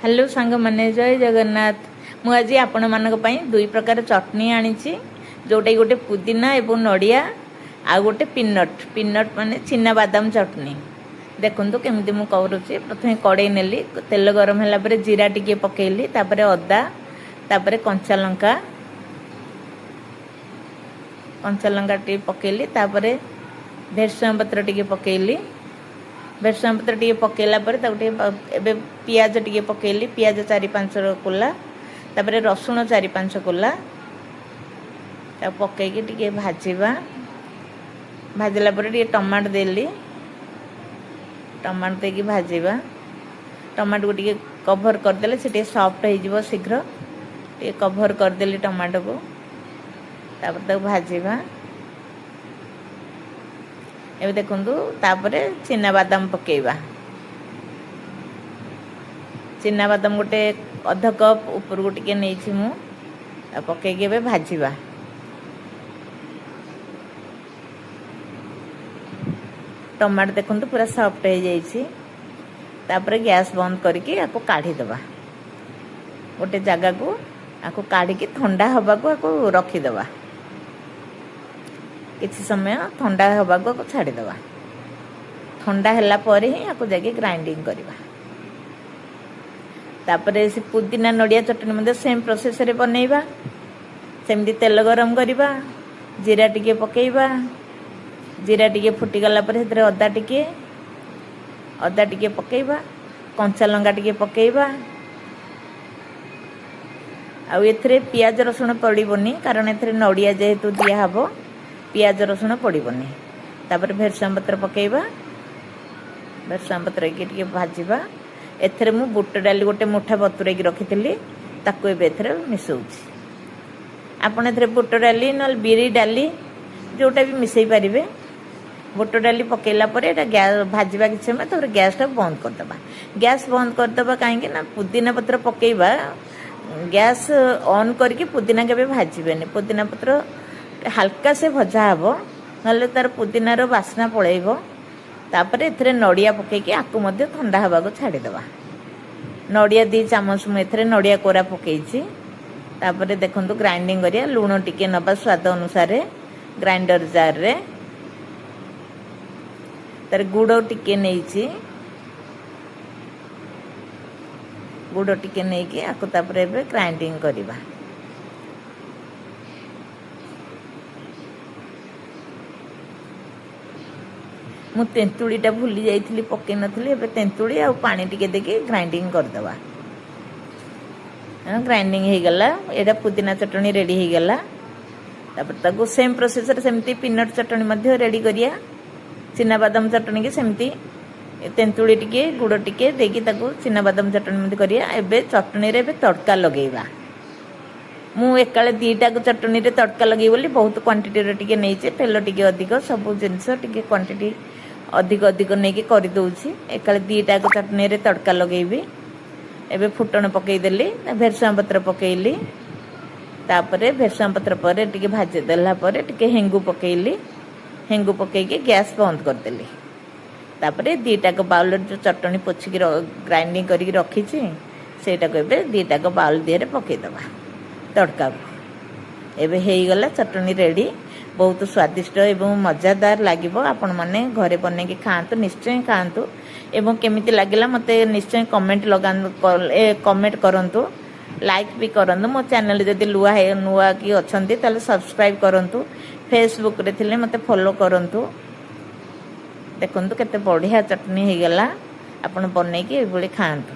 Hello ସାଙ୍ଗମାନେ, ଜୟ ଜଗନ୍ନାଥ। ମୁଁ ଆଜି ଆପଣମାନଙ୍କ ପାଇଁ ଦୁଇ ପ୍ରକାର ଚଟଣି ଆଣିଛି, ଯେଉଁଟାକି ଗୋଟେ ପୁଦିନା ଏବଂ ନଡ଼ିଆ ଆଉ ଗୋଟେ ପିନଟ୍। ପିନଟ୍ ମାନେ ଚିନା ବାଦାମ ଚଟଣି। ଦେଖନ୍ତୁ କେମିତି ମୁଁ କରୁଛି। ପ୍ରଥମେ କଡ଼େଇ ନେଲି, ତେଲ ଗରମ ହେଲା ପରେ ଜିରା ଟିକେ ପକେଇଲି, ତାପରେ ଅଦା, ତାପରେ କଞ୍ଚା ଲଙ୍କା, କଞ୍ଚା ଲଙ୍କା ଟିକେ ପକେଇଲି, ତାପରେ ଭେରସୁଙ୍ଗା ପତ୍ର ଟିକେ ପକେଇଲି। ଭେରସୁଙ୍ଗା ପତ୍ର ଟିକେ ପକେଇଲା ପରେ ତାକୁ ଟିକେ ଏବେ ପିଆଜ ଟିକେ ପକେଇଲି, ପିଆଜ 4-5 କୋଲା, ତାପରେ ରସୁଣ 4-5 କୋଲା। ତାକୁ ପକେଇକି ଟିକେ ଭାଜିବା। ଭାଜିଲା ପରେ ଟିକେ ଟମାଟୋ ଦେଲି, ଟମାଟୋ ଦେଇକି ଭାଜିବା। ଟମାଟୋକୁ ଟିକେ କଭର କରିଦେଲେ ସେ ଟିକେ ସଫ୍ଟ ହେଇଯିବ ଶୀଘ୍ର। ଟିକେ କଭର କରିଦେଲି ଟମାଟୋକୁ, ତାପରେ ତାକୁ ଭାଜିବା। ଏବେ ଦେଖନ୍ତୁ, ତାପରେ ଚିନାବାଦାମ ପକେଇବା। ଚିନାବାଦାମ ଗୋଟେ ଅଧ କପ୍ ଉପରକୁ ଟିକେ ନେଇଛି ମୁଁ। ତାକୁ ପକେଇକି ଏବେ ଭାଜିବା। ଟମାଟୋ ଦେଖନ୍ତୁ ପୁରା ସଫ୍ଟ ହେଇଯାଇଛି। ତାପରେ ଗ୍ୟାସ୍ ବନ୍ଦ କରିକି ଆକୁ କାଢ଼ିଦେବା ଗୋଟେ ଜାଗାକୁ। ଆକୁ କାଢ଼ିକି ଥଣ୍ଡା ହେବାକୁ ଆକୁ ରଖିଦେବା। କିଛି ସମୟ ଥଣ୍ଡା ହେବାକୁ ଆକୁ ଛାଡ଼ିଦେବା। ଥଣ୍ଡା ହେଲା ପରେ ହିଁ ଆକୁ ଯାଇକି ଗ୍ରାଇଣ୍ଡିଙ୍ଗ କରିବା। ତାପରେ ସେ ପୁଦିନା ନଡ଼ିଆ ଚଟଣି ମଧ୍ୟ ସେମ୍ ପ୍ରୋସେସରେ ବନେଇବା। ସେମିତି ତେଲ ଗରମ କରିବା, ଜିରା ଟିକେ ପକେଇବା। ଜିରା ଟିକେ ଫୁଟିଗଲା ପରେ ସେଥିରେ ଅଦା ଟିକେ ପକେଇବା, କଞ୍ଚା ଲଙ୍କା ଟିକେ ପକେଇବା। ଆଉ ଏଥିରେ ପିଆଜ ରସୁଣ ପଡ଼ିବନି, କାରଣ ଏଥିରେ ନଡ଼ିଆ ଯେହେତୁ ଦିଆହେବ, ପିଆଜ ରସୁଣ ପଡ଼ିବନି। ତାପରେ ଭେରସୁଙ୍ଗା ପତ୍ର ପକେଇବା। ଭେରସୁଙ୍ଗା ପତ୍ର ଟିକେ ଭାଜିବା। ଏଥିରେ ମୁଁ ବୁଟ ଡାଲି ଗୋଟେ ମୁଠା ବତୁରେଇକି ରଖିଥିଲି, ତାକୁ ଏବେ ଏଥିରେ ମିଶାଉଛି। ଆପଣ ଏଥିରେ ବୁଟ ଡାଲି ନହେଲେ ବିରି ଡାଲି ଯେଉଁଟା ବି ମିଶାଇ ପାରିବେ। ବୁଟ ଡାଲି ପକେଇଲା ପରେ ଏଇଟା ଗ୍ୟାସ୍ ଭାଜିବା କିଛି ସମୟ, ତାପରେ ଗ୍ୟାସ୍ଟା ବନ୍ଦ କରିଦେବା। ଗ୍ୟାସ୍ ବନ୍ଦ କରିଦେବା କାହିଁକି ନା ପୁଦିନା ପତ୍ର ପକେଇବା। ଗ୍ୟାସ୍ ଅନ୍ କରିକି ପୁଦିନା କେବେ ଭାଜିବେନି। ପୁଦିନା ପତ୍ର ହାଲକା ସେ ଭଜା ହେବ, ନହେଲେ ତାର ପୁଦିନାର ବାସ୍ନା ପଳେଇବ। ତାପରେ ଏଥିରେ ନଡ଼ିଆ ପକେଇକି ଆକୁ ମଧ୍ୟ ଥଣ୍ଡା ହେବାକୁ ଛାଡ଼ିଦେବା। ନଡ଼ିଆ 2 ଚାମଚ ମୁଁ ଏଥିରେ ନଡ଼ିଆ କୋରା ପକେଇଛି। ତାପରେ ଦେଖନ୍ତୁ, ଗ୍ରାଇଣ୍ଡିଙ୍ଗ କରିବା। ଲୁଣ ଟିକେ ନେବା ସ୍ୱାଦ ଅନୁସାରେ ଗ୍ରାଇଣ୍ଡର ଜାର୍ରେ। ତାର ଗୁଡ଼ ଟିକେ ନେଇଛି। ଗୁଡ଼ ଟିକେ ନେଇକି ଆକୁ ତାପରେ ଏବେ ଗ୍ରାଇଣ୍ଡିଙ୍ଗ କରିବା। ମୁଁ ତେନ୍ତୁଳିଟା ଭୁଲି ଯାଇଥିଲି, ପକେଇ ନଥିଲି। ଏବେ ତେନ୍ତୁଳି ଆଉ ପାଣି ଟିକେ ଦେଇକି ଗ୍ରାଇଣ୍ଡିଙ୍ଗ କରିଦେବା। ଗ୍ରାଇଣ୍ଡିଙ୍ଗ ହେଇଗଲା। ଏଇଟା ପୁଦିନା ଚଟଣି ରେଡ଼ି ହେଇଗଲା। ତାପରେ ତାକୁ ସେମ୍ ପ୍ରୋସେସରେ ସେମିତି ପିନଟ୍ ଚଟଣି ମଧ୍ୟ ରେଡ଼ି କରିବା। ଚିନାବାଦାମ ଚଟଣିକି ସେମିତି ତେନ୍ତୁଳି ଟିକେ, ଗୁଡ଼ ଟିକେ ଦେଇକି ତାକୁ ଚିନାବାଦାମ ଚଟଣି ମଧ୍ୟ କରିବା। ଏବେ ଚଟଣିରେ ଏବେ ତଡ଼କା ଲଗେଇବା। ମୁଁ ଏକାଳେ ଦୁଇଟାକୁ ଚଟଣିରେ ତଡ଼କା ଲଗେଇବି ବୋଲି ବହୁତ କ୍ୱାଣ୍ଟିଟିର ଟିକେ ନେଇଛି। ତେଲ ଟିକେ ଅଧିକ, ସବୁ ଜିନିଷ ଟିକେ କ୍ୱାଣ୍ଟିଟି ଅଧିକ ଅଧିକ ନେଇକି କରିଦେଉଛି। ଏକାଳେ ଦୁଇଟାକୁ ଚଟଣିରେ ତଡ଼କା ଲଗେଇବି। ଏବେ ଫୁଟଣ ପକେଇଦେଲି, ଭେରସୁଙ୍ଗା ପତ୍ର ପକେଇଲି। ତାପରେ ଭେରସୁଙ୍ଗା ପତ୍ର ପରେ ଟିକେ ଭାଜି ଦେଲା ପରେ ଟିକେ ହେଙ୍ଗୁ ପକେଇଲି। ହେଙ୍ଗୁ ପକେଇକି ଗ୍ୟାସ୍ ବନ୍ଦ କରିଦେଲି। ତାପରେ ଦୁଇଟାକ ବାଉଲରେ ଯେଉଁ ଚଟଣି ପୋଛିକି ଗ୍ରାଇଣ୍ଡିଙ୍ଗ କରିକି ରଖିଛି, ସେଇଟାକୁ ଏବେ ଦୁଇଟାକ ବାଉଲ ଦିହରେ ପକେଇଦେବା ତଡ଼କାକୁ। ଏବେ ହେଇଗଲା ଚଟଣି ରେଡ଼ି। ବହୁତ ସ୍ୱାଦିଷ୍ଟ ଏବଂ ମଜାଦାର ଲାଗିବ। ଆପଣମାନେ ଘରେ ବନେଇକି ଖାଆନ୍ତୁ, ନିଶ୍ଚୟ ଖାଆନ୍ତୁ ଏବଂ କେମିତି ଲାଗିଲା ମୋତେ ନିଶ୍ଚୟ କମେଣ୍ଟ ଲଗାନ୍ତୁ, କମେଣ୍ଟ କରନ୍ତୁ, ଲାଇକ୍ ବି କରନ୍ତୁ। ମୋ ଚ୍ୟାନେଲ୍ ଯଦି ନୂଆ କି ଅଛନ୍ତି, ତାହେଲେ ସବସ୍କ୍ରାଇବ୍ କରନ୍ତୁ। ଫେସବୁକ୍ରେ ଥିଲେ ମୋତେ ଫଲୋ କରନ୍ତୁ। ଦେଖନ୍ତୁ କେତେ ବଢ଼ିଆ ଚଟଣି ହେଇଗଲା। ଆପଣ ବନେଇକି ଏଇଭଳି ଖାଆନ୍ତୁ।